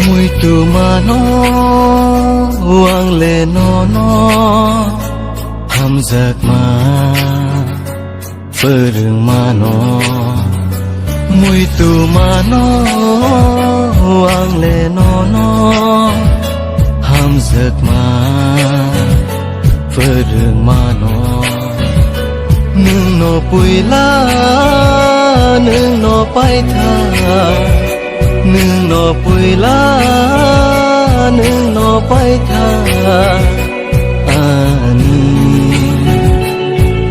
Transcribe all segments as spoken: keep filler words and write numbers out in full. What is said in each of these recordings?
Muitu mano, ang le nono hamjakma phwrwng mano. Muitu mano, ang le nono hamjakma phwrwng mano. Nwng no puila, nwng no paitha, nwng no puila, nwng no paitha. Ani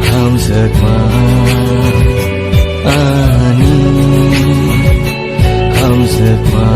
hamjakma, ani hamjakma.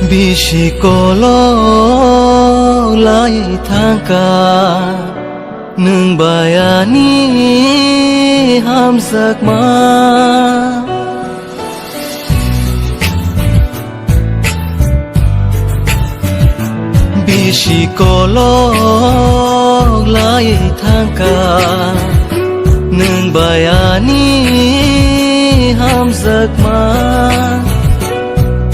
Bisi kolok lai thangkha nwng bai ani hamjakma. Bisi kolok lai thangkha nwng bai ani hamjakma.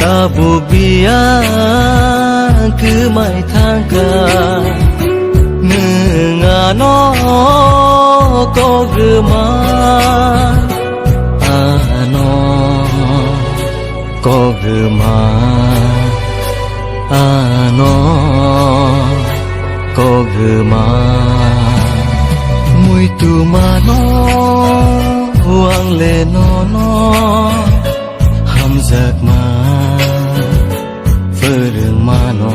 Tabuk biyang kwmai thangkha nwng ano kok rwma, ano kok rwma, ano kok rwma. Muitu mano, ang le nono hamjakma phwrwng mano.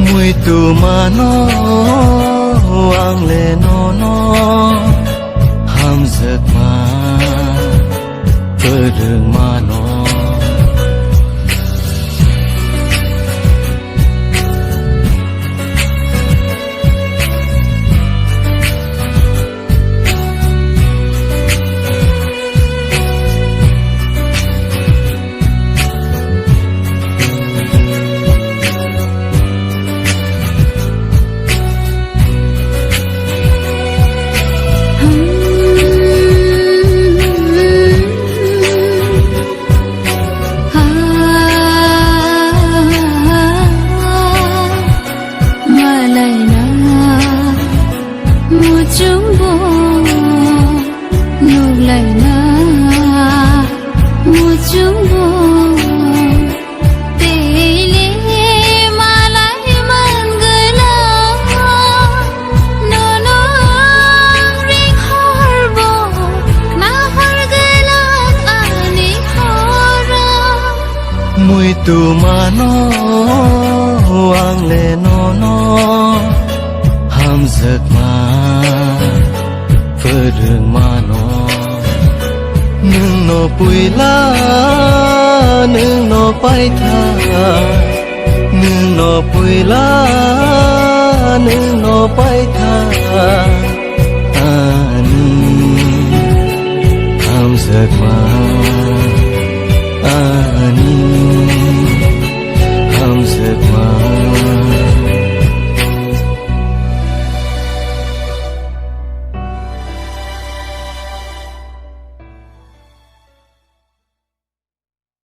Muitu mano, ang le nono hamjakma phwrwng mano. Malaina muchungbo, nuglaina muchungbo, teile malai mangala, nono ringhorbo nahor gala ani horo. Muitu mano, ang le nono hamjakma phwrwng mano. Nwng no puila, nwng no paitha, nwng no puila, nwng no paitha. Ani hamjakma.